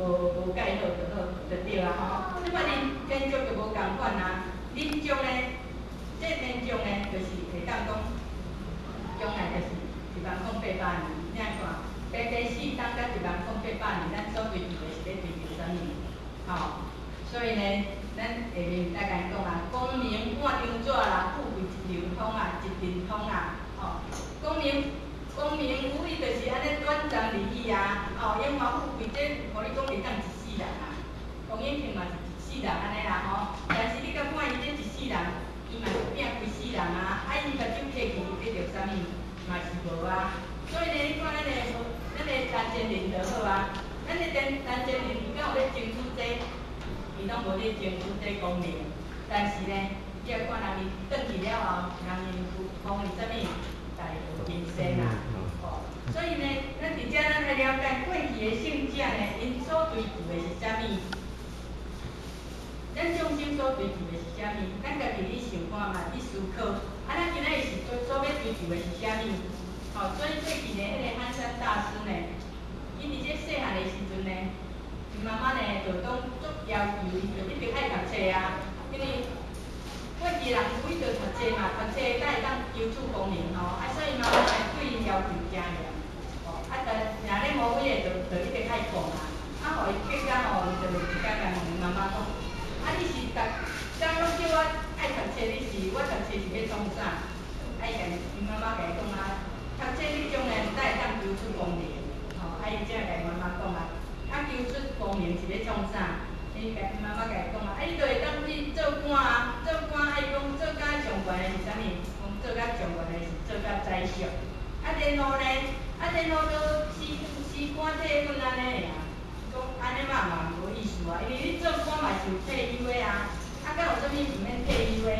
無無蓋好就好，就對啊吼。這擺恁天竺就無仝款啊，恁將呢，這天竺呢，就是會當講，將來就是1万零八百年，你按看，白白四冬佮1萬零八百年，咱所追求的是欲追求啥物？吼，所以呢，咱下面來共𪜶講啊，功名半張紙啦，富貴一流通啊，一陣風啊，吼，功名功名無非就是按呢短暫而已啊，吼，榮華富貴這，予你講會當一世人啊，王永慶嘛是一世人按呢啦吼，但是你佮看伊這一世人，伊嘛是拼規世人啊，啊伊目睭閉去，伊得著啥物？嘛是無啊，所以呢，你看咱的陳建仁就好啊，咱的陳建仁伊敢有咧爭取這，伊攏無咧爭取這功名，但是呢，你若看人伊轉去了後，人𪜶有封伊啥物？大和金仙啊，吼，所以呢，咱佇遮咱愛了解過去的聖者呢，𪜶所追求的是啥物？咱眾生所追求的是啥物？咱家己去想看覓，去思考。啊，咱今仔日是所欲追求的是啥物？吼，所以過去呢，彼个寒山大師呢，伊佇這細漢的時陣呢，伊媽媽呢就當足要求伊，就一定愛讀冊啊，因為過去人有伊就讀冊嘛，讀冊才會當求取功名吼，啊，所以媽媽呢對伊要求誠嚴，吼，啊，但若咧無幾个就一定愛講啊，啊，予伊結果吼，伊就有一工共問伊媽媽講，啊，你是逐工攏叫我愛讀冊，你是我讀冊是欲創啥？啊，伊共伊媽媽共伊講啊，讀冊你將來毋才會當求出功名，吼，啊，伊才會共伊媽媽講啊，啊，求出功名是欲創啥？伊共伊媽媽共伊講啊，啊，你就會當去做官啊，做官啊，伊講做甲上懸的是啥物？講做甲上懸的是做甲宰相。啊，然後呢，啊，然後就辭官退隱按呢爾，講按呢嘛嘛無意思啊，因為你做官嘛是有退休的啊，啊，敢有啥物毋免退休的？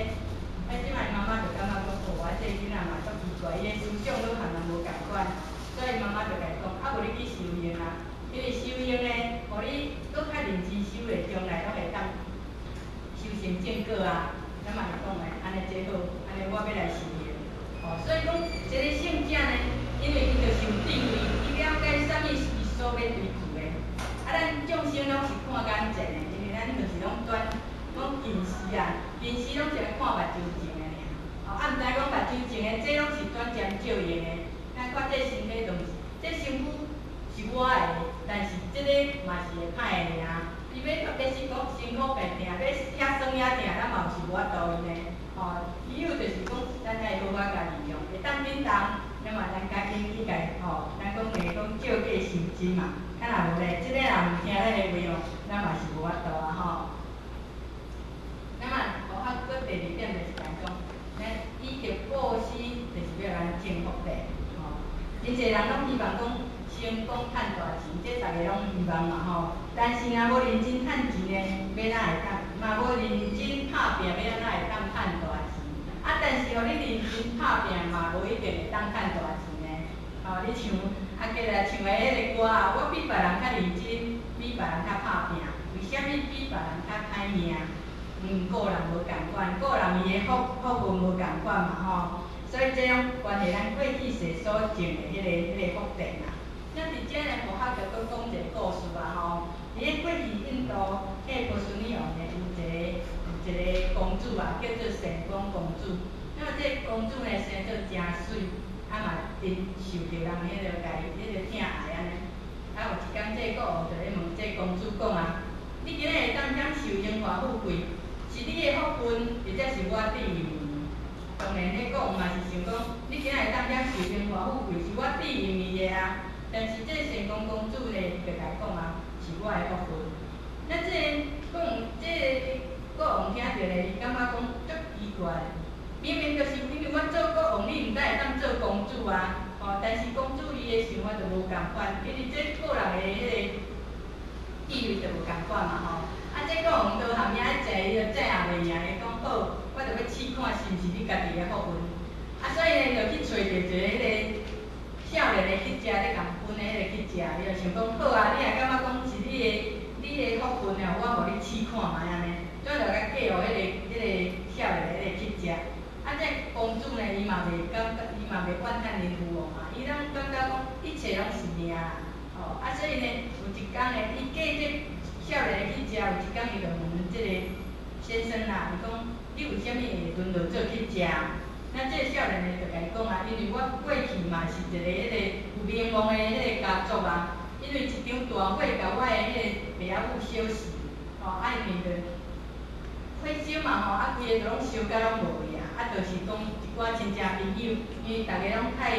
啊，這擺媽媽就感覺講，哦，啊，這囡仔嘛足奇怪，伊的思想攏和人無仝款，所以媽媽就共伊講，啊，無你去修行啊，因為修行呢，予你閣較認真修煉，將來攏會當修成正果啊。咱嘛會講的，按呢這好，按呢我欲來修行。哦，所以講一個聖者呢，因為伊就是有智慧，伊了解啥物是伊所欲追求的。啊，咱眾生攏是看眼前的，因為咱就是攏專攏近視啊，近視攏是愛看目睭前的爾。哦，啊，毋知講目睭前的，這攏是短暫照應的。咱看這身體就是，這身軀是我的，但是這個嘛是會歹的爾。伊欲特別是講辛苦病疼，欲遐酸遐疼，咱嘛毋是無法度伊呢。吼，只有就是講，咱愛好好共利用，會當緊動，咱嘛咱趕緊去共吼，咱講話講借假修真嘛，啊若無咧，這個若毋聽咱的話哦，咱嘛是無法度啊吼。那麼，好啊，閣第二點就是講，咱以德布施，就是欲咱種福德，吼。真濟人攏希望講成功趁大錢，這逐个攏希望嘛吼。但是若無認真趁錢呢，欲哪會當？嘛無認真拍拚，欲按怎會當趁大錢？啊，但是予你認真拍拚嘛，無一定會當趁大錢呢。吼，你像啊，過來唱的彼个歌啊，我比別人較認真，比別人較拍拚，為啥物比別人較歹命？個人無仝款，個人伊的福分無仝款嘛吼。所以這種關係咱過去世所種的彼个福田啊。咱佇遮呢，佛學就閣講一個故事啊吼。佇咧過去印度，彼个波斯尼王呢，有一個公主啊，叫做善光公主。那麼這个公主呢，生做誠媠，啊嘛真受著人彼个共伊彼个疼愛按呢。啊有一工，這个國王就咧問這个公主講啊：你今仔會當享受榮華富貴，是你的福分，或者是我賜予你？當然，彼國王嘛是想講，你今仔會當享受榮華富貴，是我賜予你的啊。但是這個善光公主呢，就共伊講啊，是我的福分。那這個講，這個國王聽著咧，伊感覺講足奇怪，明明就是因為我做國王，你毋才會當做公主啊。吼，但是公主伊的想法就無仝款，因為這個人的彼個地位就無仝款嘛吼。啊，這國王倒含遐濟，伊就制也袂贏，伊講好，我就欲試看是毋是你家己的福分。啊，所以呢，就去揣著一個彼個少年的乞食咧共分的彼個乞食，伊就想講好啊，你若感覺講是你的福分哦，我予你試看覓按呢，怎就共嫁予彼個少年的彼個乞食。啊，這公主呢，伊嘛袂感覺，伊嘛袂怨嘆恁父王嘛，伊攏感覺講一切攏是命啦，吼，啊，所以呢，有一工呢，伊嫁這的去食，有一工伊就問這個先生啦，伊講你為啥物會淪落做乞食？那這個少年的就共伊講啊，因為我過去嘛是一個彼個有名望的彼個家族啊，因為一場大火共我的彼個爸仔母燒死，吼，啊因為就火燒嘛吼，啊規个就攏燒甲攏無去啊，啊就是講一寡親戚朋友，因為逐家攏太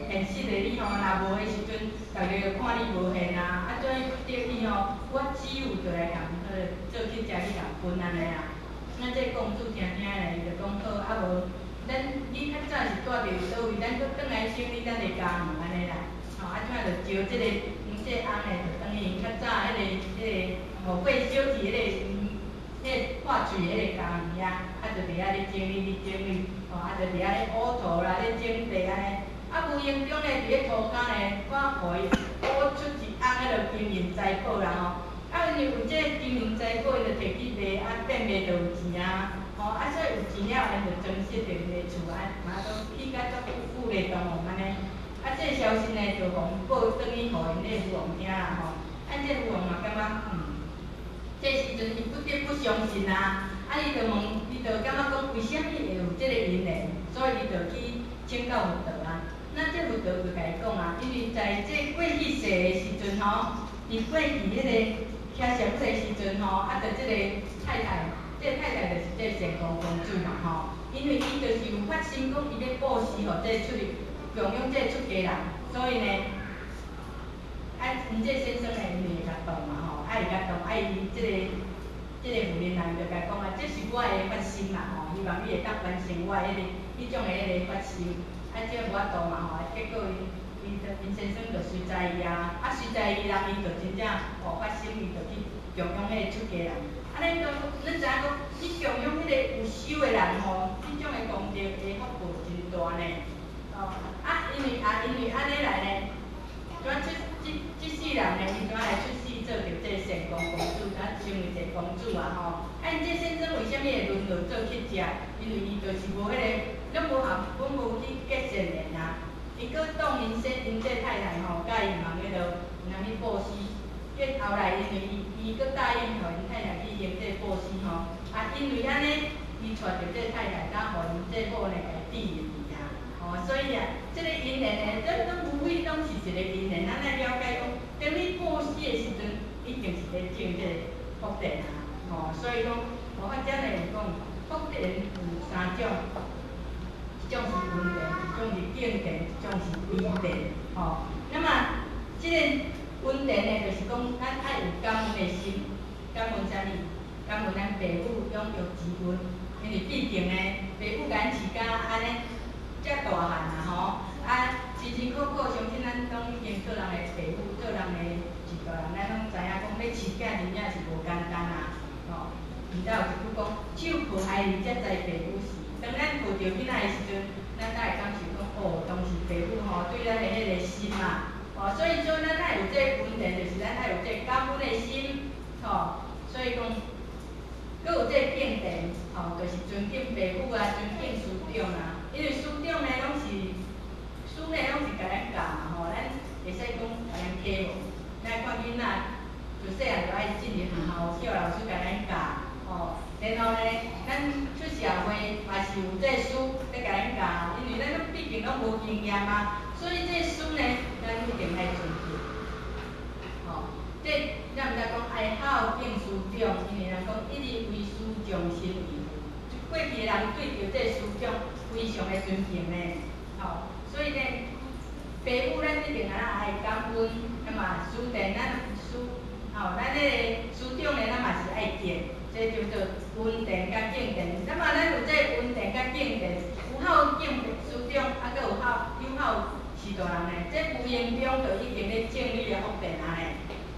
現實的你吼，若無的時陣，逐家就看你無現啊，啊怎不得已吼，我只有就來共彼個做乞食去共分按呢啊。那這個公主聽聽咧，伊就講好，啊無，咱你較早是蹛佇佗位，咱閣轉來整理咱的家園按呢啦。吼，啊怎就招這個因這個翁咧，就轉去較早彼個予火燒去彼個破碎彼個家園遐，啊就佇遐咧整理咧整理，吼，啊就佇遐咧挖土啦，咧種地按呢。啊無形中咧，佇咧塗跤咧，我予伊挖出一甕彼落金銀財寶啦吼。啊，因為有這個金銀財寶，伊就摕去賣，啊變賣就有錢啊，吼，啊所以有錢了，𪜶就裝飾著𪜶的厝，啊嘛都起甲足富麗堂皇按呢。啊，這個消息呢，就予𪜶報轉去予𪜶的父王聽啦吼。啊，這父王嘛感覺，這時陣伊不得不相信啊。啊，伊就問，伊就感覺講，為啥物會有這個因緣？所以伊就去請教佛陀啊。那這佛陀就共伊講啊，因為在這過去世的時陣吼，佇過去彼個迦葉的時陣吼，啊，就這個太太，這個太太就是這個善光公主嘛吼。因為伊就是有發心講，伊欲布施予這個出供養這個出家人，所以呢，啊，𪜶這個先生呢，因為會共當嘛吼，啊會共當，啊伊這個婦人啊，伊就共伊講啊，這是我的發心啦吼，希望你會當完成我的彼個彼種的彼個發心，啊，這無法度嘛吼，啊，結果𪜶先生就隨載伊啊，啊隨載伊人，伊就真正哦發心，伊就去供養彼個出家人。按呢講，咱知影講，去供養彼個有修的人吼，彼種的功德的福報真大呢。哦，啊，因為按呢來呢，怎出這這世人呢，伊怎來出世做著這個善光公主，啊成為一個公主啊吼。啊，𪜶這先生為啥物會淪落做乞食？因為伊就是無彼個，攏無合，攏無去結善緣啊。伊閣當𪜶先𪜶這太太吼，佮伊毋通彼落，毋通去布施。結後來因為伊閣答應予𪜶太太去行這個布施吼，啊，因為按呢，伊帶著這個太太，才予𪜶這某呢共伊治愈去啊。吼，所以啊，這個因緣呢，這攏無非攏是一個因緣。咱愛了解講，當你布施的時陣，一定是咧種這個福田啊。吼，所以講，佛法遮呢有講，福田有三種，一種是恩田，一種是敬田，一種是悲田。吼，那麼這個恩田呢，就是講咱愛有感恩的心，感恩啥物？感恩咱爸母養育之恩，因為畢竟呢，爸母共咱飼甲按呢遮大漢啊吼，啊辛辛苦苦，相信咱攏已經做人的爸母，做人的序大人，咱攏知影講欲飼囝真正是無簡單啊，吼。毋知有一句講，手抱孩兒才知爸母死。當咱抱著囡仔的時陣，咱才會感受講，哦，當時爸母吼對咱的彼個心啊，哦，所以說咱愛有這個恩田，就是咱愛有這個感恩的心，吼，所以講，閣有這個敬田，吼，就是尊敬爸母啊，尊敬師長啊，因為師長呢，攏是師呢，攏是共咱教嘛，吼，咱會使講共咱啟蒙。咱看囡仔自細漢就愛進入學校，叫老師共咱教，吼，然後呢，咱出社會嘛是有這個師咧共咱教，因為咱攏畢竟攏無經驗啊，所以這個師呢，咱一定愛尊敬。吼，這咱毋知講愛孝敬師長，因為人講一日為師，終身為父。過去的人對著這個師長非常的尊敬呢，吼，所以呢，爸母咱一定愛愛感恩，那麼師田咱師，吼，咱彼個師長呢，咱嘛是愛敬，這叫做恩田佮敬田。那麼咱有這個恩田佮敬田，有孝敬師長，啊，閣有孝有孝序大人呢，這無形中就已經咧種你的福田啊呢。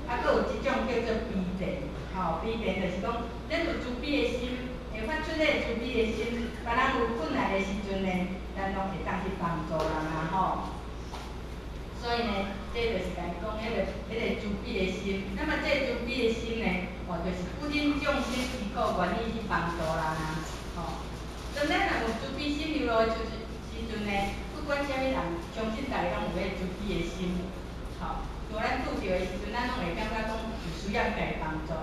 啊，閣有一種叫做悲田，吼，悲田就是講，咱有慈悲的心，會發出彼個慈悲的心，別人有困難的時陣呢，咱攏會當去幫助人啊吼。所以呢，這就是共伊講彼個慈悲的心。那麼這個慈悲的心呢，吼，就是不忍眾生之苦，願意去幫助人啊，吼。當咱若有慈悲心流露的時陣呢，不管啥物人，相信逐家攏有彼個慈悲的心，吼。像咱拄著的時陣，咱攏會感覺講有需要共伊幫助。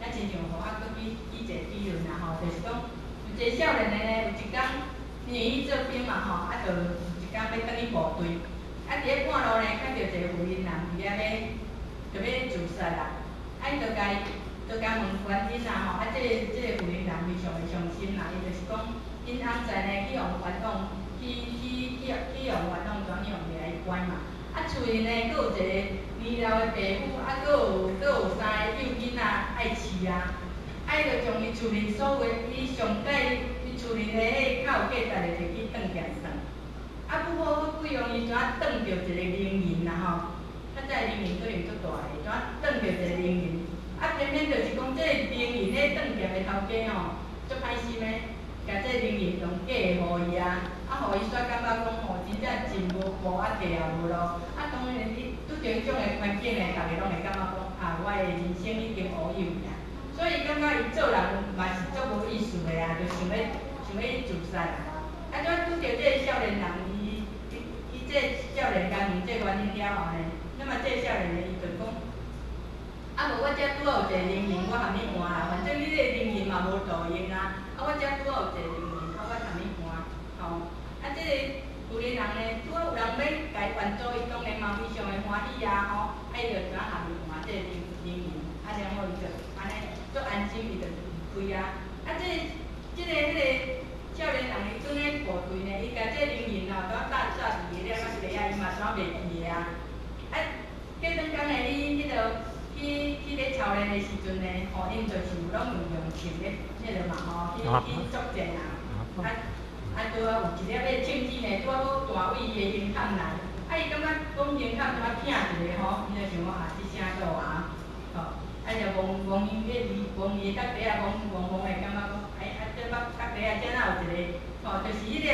咱親像予我閣舉舉一個比喻啦吼，就是講有一個少年的呢，有一工因為伊做兵嘛吼，啊，就有一工欲轉去部隊，啊，佇咧半路呢，看著一個婦人佇遐欲就欲自殺啦，啊，伊就共伊就共問原因啦吼，啊，這個婦人非常的傷心啦，伊就是講，𪜶翁婿呢去予冤枉，去予冤枉，怎去予掠去關嘛。啊，厝裡呢，閣有一個年老的爸母，啊，閣有三个幼囡仔愛飼啊。啊，伊就將伊厝裡所有的，伊上蓋伊厝裡的彼個較有價值的，就去當劍算。啊，不好不容易怎當著一個零銀啦吼？較早零銀可能足大个，怎當著一個零銀？啊，偏偏就是講這個零銀咧當劍的頭家吼，足歹心的，共這個零銀用假的予伊啊，啊，予伊煞感覺講吼，真正真無無啊，價也無路。啊，當然你拄著彼種的環境呢，逐个攏會感覺講啊，我的人生已經烏有去啊。所以感覺伊做人嘛是足無意思的啊，就想欲自殺啊。啊，怎拄著這個少年人，伊這個少年共問這個原因了後呢，那麼這個少年呢，伊就講，啊無我遮拄好有一個零銀，我含你換啦，反正你這個零銀嘛無路用啊，啊我遮拄好有一個零銀，啊我含你換，吼。啊這個婦人呢，拄好有人欲共伊援助，伊當然嘛非常的歡喜啊，吼，啊伊就怎含伊換這個零銀，啊然後伊就按呢足安心，伊就離開啊。啊這個彼個少年人伊轉去部隊呢，伊共這個零銀吼，拄搭紮佇個了仔袋仔，伊嘛煞袂記得啊。啊，過轉工呢，伊彼個去咧操練的時陣呢，吼，𪜶就是有攏有用槍咧，彼個嘛吼，去作戰啊。啊啊，拄仔有一粒彼槍子呢，拄仔好彈對伊的胸坎來，啊，伊感覺講胸坎拄仔疼一下吼，伊就想講啊，這啥倒啊，吼，啊就摸摸伊彼摸伊的腹底仔，摸摸摸的感覺講，哎啊，這腹腹底仔這哪有一個，吼，就是彼個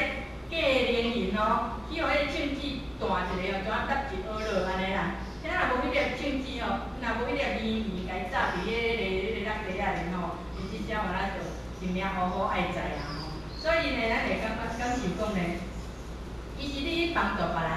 假的零銀哦，去予彼個槍子彈一下哦，怎搭一學落按呢啦。遐若無彼粒槍子吼，若無彼粒棉棉共伊紮佇彼個腹底仔咧吼，伊這聲話咱就性命烏烏愛在啊吼。所以呢，咱會感覺感受講呢，其實你去幫助別人，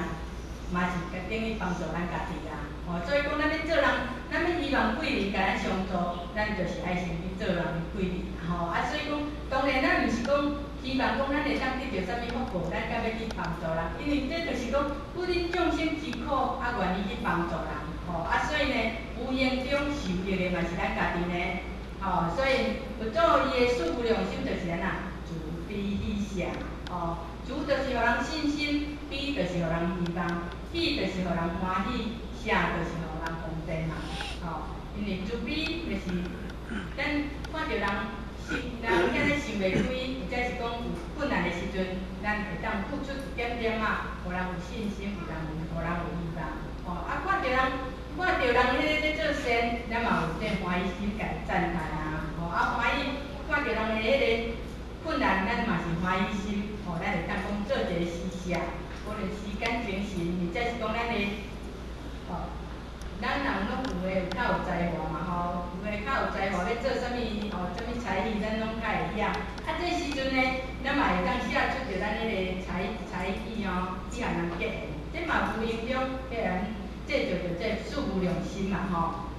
嘛是等於幫助咱家己啊。吼，所以講咱欲做人，咱欲希望貴人共咱相助，咱就是愛先去做人貴人吼。啊，所以講，當然咱毋是講希望講咱會當得著啥物福報，咱才欲去幫助人，因為這就是講，不忍眾生之苦，啊，願意去幫助人，吼啊，所以呢，無形中受益的嘛是咱家己呢，吼，所以佛祖伊的四無量心就是按怎，慈悲喜捨，吼，慈就是予人信心，悲就是予人希望，喜就是予人歡喜，捨就是予人方便嘛，吼，因為慈悲就是咱看著人。人遐咧想袂開，或者是講有困難的時陣，咱會當付出一點點仔，予人有信心，予人有希望。吼，啊，看著人彼个咧做善，咱嘛有這歡喜心，共伊讚嘆啊。吼，啊歡喜看著人的彼個困難，咱嘛是歡喜心，吼，咱會當講做一個施捨，無論時間、精神，或者是講咱的，吼，咱人攏有的有較有才華嘛吼，有的較有才華，欲做啥物吼，啥物才藝，咱攏較會曉。啊，這時陣呢，咱嘛會當寫出著咱彼個才藝吼，去予人結緣。這嘛無形中彼人製造著這四無量心嘛吼。